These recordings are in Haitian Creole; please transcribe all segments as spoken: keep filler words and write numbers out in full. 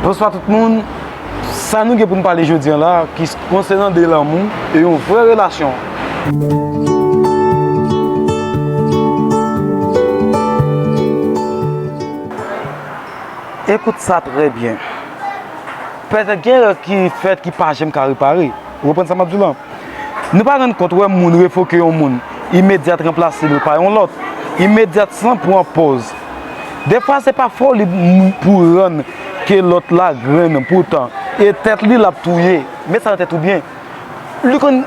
Bonswa tout moun. Sa nou gen pou n pale jodi a la, ki konsènan de lanmou e yon vrè relasyon. Ekout sa trè byen. Petèt gen erè ki fèt ki pa janm ka repare. Ou konprann sa m ap di w la? Nou pa rann kont, wè, moun refoke yon moun, imedyat ranplase l pa yon lòt, imedyat san pran pòz. Defwa se pa foli pou rann ke lòt la grenn, poutan e tèt li l ap touye. Met sa nan tèt ou byen. Li konn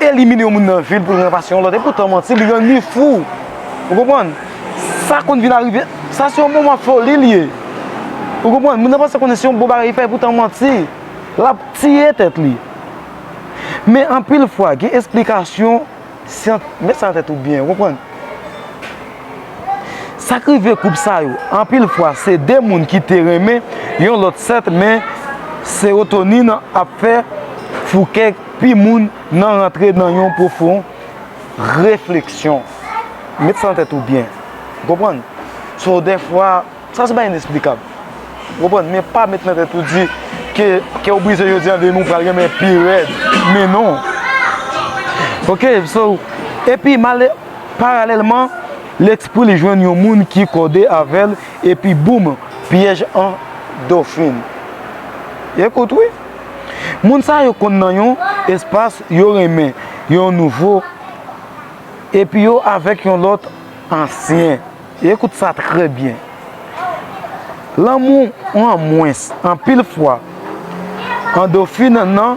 elimine yon moun nan vi l pou l ranplase yon lòt, e poutan manti li rann li fou. Ou konprann? Sa konn vin arive, sa se yon moman foli li ye. Ou konprann? Moun nan panse konnen se yon bon bagay li fè, e poutan manti l ap tiye tèt li. Men anpil fwa, gen esplikasyon syant-, met sa nan tèt ou byen, ou konprann? Sa k rive koup sa yo, anpil fwa, se de moun ki te renmen yon lòt sèt, men sewotonin ap fè fouke pi moun nan rantre nan yon pwofon refleksyon. Met sa nan tèt ou byen, ou konprann? So, defwa, sa se bagay inesplikab. Ou konprann? Men pa met nan tèt ou di ke kè w brize jodi a, demen w pral renmen pi rèd. Men non. Ok, so, epi male-, paralèlman, lespri l jwenn yon moun ki kòde avè l, epi boum, pyèj andòfin. Ekout, wi. Moun sa yo konn nan yon espas yo renmen, yon nouvo, epi yo avèk yon lòt ansyen. Ekout sa trè byen. Lanmou an mwens, anpil fwa, andòfin nan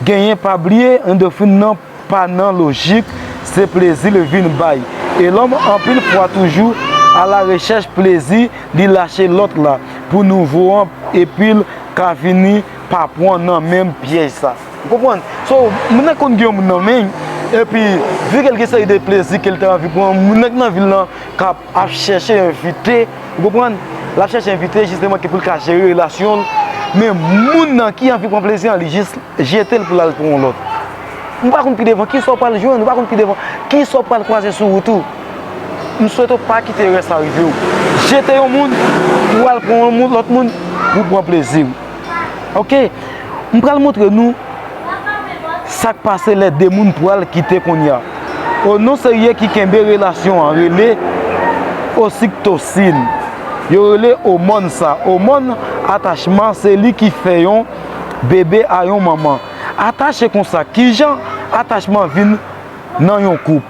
genyen, pa bliye, andòfin nan pa nan lojik, se plezi l vin bay. E lòm anpil fwa toujou alarechèch plezi, li lache lòt la pou nouvo an, epi l ka vini pa pran nan menm pyèj sa. Ou konprann? So, moun nan konn gen yon moun nan men, epi, vi ke l gen seri de plezi ke l te anvi pran, moun nan ki nan vi l lan k ap, ap chèche envite, ou konprann? L ap chèche envite jisteman ke pou l ka jere relasyon l, men moun nan ki anvi pran plezi an, li jis jete l pou l al pran yon lòt. M pa konn pi devan kisa w pral jwenn, ou pa konn pi devan kisa w pral kwaze sou wout ou. M swete w pa kite erè sa rive w. Jete yon moun pou w al pran yon moun, lòt moun pou w pran plezi w. Ok, m pral montre nou sa k pase lè de moun pral kite kounye a. O non serye ki kenbe relasyon an rele oksitosin. Yo rele omòn sa. Omòn atachman se li ki fè yon bebe a yon manman atache konsa. Kijan atachman vin nan yon koup?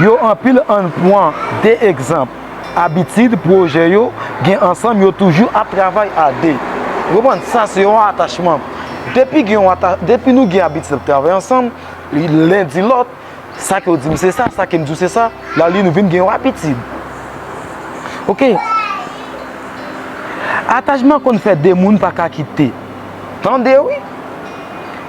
Yo anpil, ann pran de egzanp. Abitid, pwojè yo gen ansanm, yo toujou ap travay a de. Ou konprann? Sa se yon atachman. Depi gen yon ata-, depi nou gen abitid ap travay ansanm, len di lòt, sa ke w di m se sa, sa ke m di w se sa, la li nou vin gen yon abitid. Ok. Atachman konn fè de moun pa ka kite. Tande wi.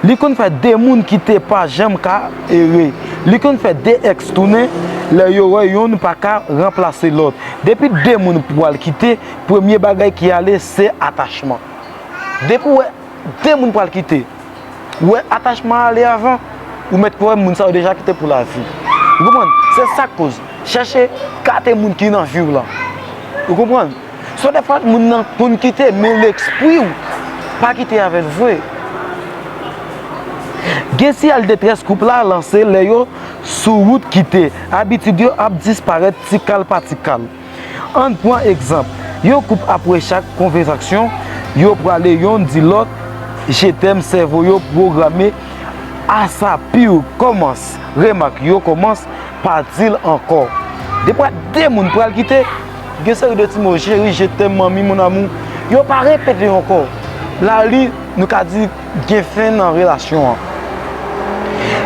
Li konn fè de moun kite pa janm ka ere. Li konn fè de èks tounen lè yo wè yonn pa ka ranplase lòt. Depi de moun pral kite, premye bagay ki ale se atachman. Depi w wè de moun pral kite, ou wè atachman ale avan, ou mèt kwè moun sa yo deja kite pou lavi. Ou konprann? Se sa k koz. Chèche gate moun ki nan vi w lan. Ou konprann? So dèfwa moun nan konn kite, men lespri w pa kite avè l vre. Gen siyal detrès koup la lanse lè yo sou wout kite. Abitid yo ap disparèt ti kal pa ti kal. Ann pran egzanp, yon koup apre chak konvèsasyon, yo prale yonn di lòt, je t'aime, sèvo yo pwograme a sa pi w kòmans, remak yo kòmans pa di l ankò. Depwa de moun pral kite, gen seri de ti mo, cheri, je t'aime, manmi, mon amour, yo pa repete yo ankò. La li, nou ka di, gen fen nan relasyon an.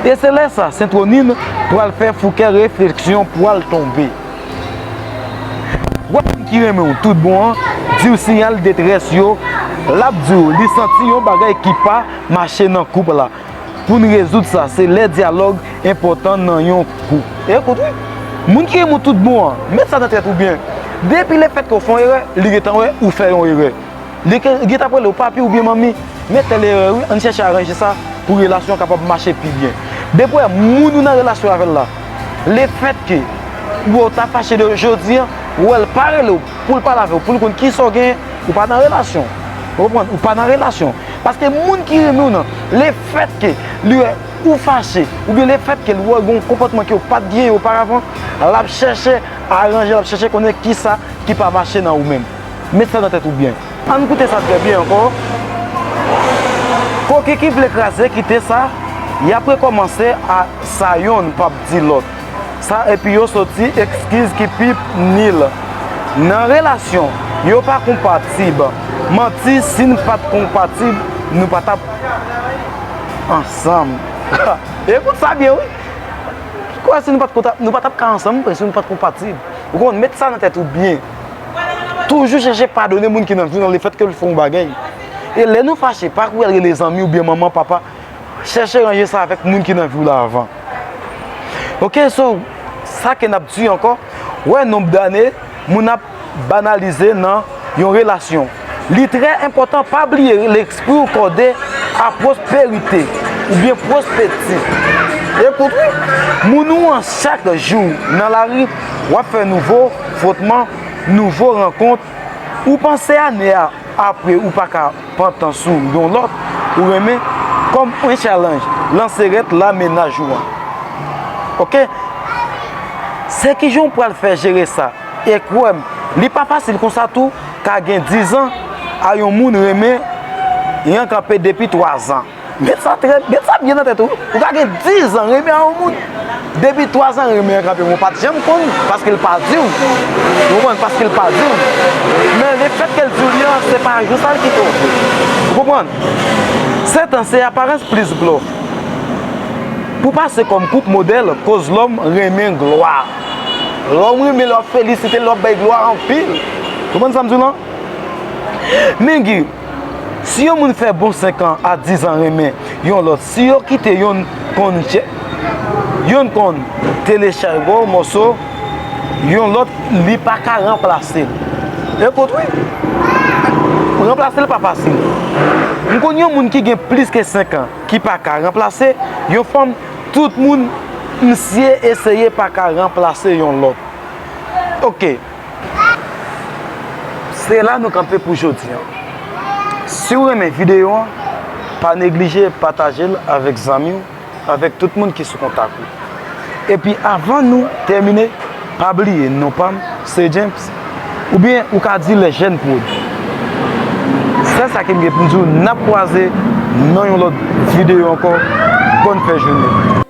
E se lè sa, setonin pral fè fouke refleksyon pral tonbe. Wè moun ki renmen w tout bon an, di w siyal detrès yo, l ap di w li santi yon bagay ki pa mache nan koup la. Pou n rezoud sa, se lè dyalòg enpòtan nan yon koup. Ekout wi, moun ki renmen w tout bon an, met sa nan tèt ou byen. Depi lefètke w fè yon erè, li gentan wè ou fè yon erè. Li ke, li gentan ap rele w papi oubyen manmi, men tèl erè wi, ann chèche aranje sa pou relasyon an kapab mache pi byen. Depi w wè moun ou nan relasyon avè l la, lefètke ou wè w ta fache de jodi an, ou wè l pa rele w pou l pale avè w, pou l konn kisa w genyen, ou pa nan relasyon. Ou konprann? Ou pa nan relasyon. Paske moun ki renmen w nan, lefètke li wè ou fache, oubyen lefètke li wè gen yon konpòtman ke w pa t genyen oparavan, l ap chèche aranje, l ap chèche konnen kisa ki pa mache nan ou menm. Met sa nan tèt ou byen. Ann koute sa trè byen ankò. Koki ki vle kraze, kite sa, y ap rekòmanse a sa yonn p ap di lòt. Sa epi yo soti ekskiz ki pi nil. Nan relasyon, yo pa konpatib. Manti, si n pa t konpatib, nou pa t ap ansanm. Ekout sa byen, wi. Kwè si nou pa t konta-, nou pa t ap ka ansanm, si nou pa t konpatib. Ou konn, met sa nan tèt ou byen. Toujou chèche padone moun ki nan vi w nan lefètke l fè yon bagay. E lè nou fache, pa kouri al rele zanmi oubyen manman, papa. Chèche ranje sa avèk moun ki nan vi w la avan. Ok, so, sa ke n ap di ankò, wè nonb dane moun ap banalize nan yon relasyon. Li trè enpòtan, pa bliye lespri w kòde a pwosperite oubyen pwospeti. Ekout wi, moun ou an chak jou nan lari, w ap fè nouvo fwotman, nouvo rankont. Ou panse ane a apre ou pa ka pantan sou yon lòt ou renmen kòm yon challenge, lanse rèt la mennaj ou an. Ok? Se kijan w pral fè jere sa? E kwè m, li pa fasil konsa tou, ka gen dizan a yon moun renmen yon kanpe depi twazan. Met sa trè, met sa byen nan tèt ou. Ou ka gen dizan renmen a yon moun. Depi twazan renmen an kanpe, ou pa t janm konn, paske l pa di w. Ou konprann? Paske l pa di w. Men lefètke l di w li an, se pa jou sa l kite w. Ou konprann? Sèt an, se aparans plis blòf. Pou pase kòm koup modèl, koz lòm renmen glwa. Lòm renmen lè w ap felisite l, lè w ap bay glwa anpil. Ou konprann sa m di w lan? Men gen, si yon moun fè bon senk an a diz an renmen yon lòt, si yo kite yonn konn chè-, yonn konn telechay ba w mòso, yon lòt, li pa ka ranplase l. Ekout wi, ranplase l pa fasil. M konn yon moun ki gen plis ke senk an ki pa ka ranplase yon fanm, tout moun, misye eseye pa ka ranplase yon lòt. Ok. Se la nou kanpe pou jodi an. Si w renmen videyo an, pa neglije pataje l avèk zanmi w, avèk tout moun ki sou kontak ou. Epi avan nou tèmine, pa bliye non pa m, se James, oubyen ou ka di Les Jeunes Prod. Se sa ke m gen pou m di w, n ap kwaze nan yon lòt videyo ankò. Bòn fè jounen.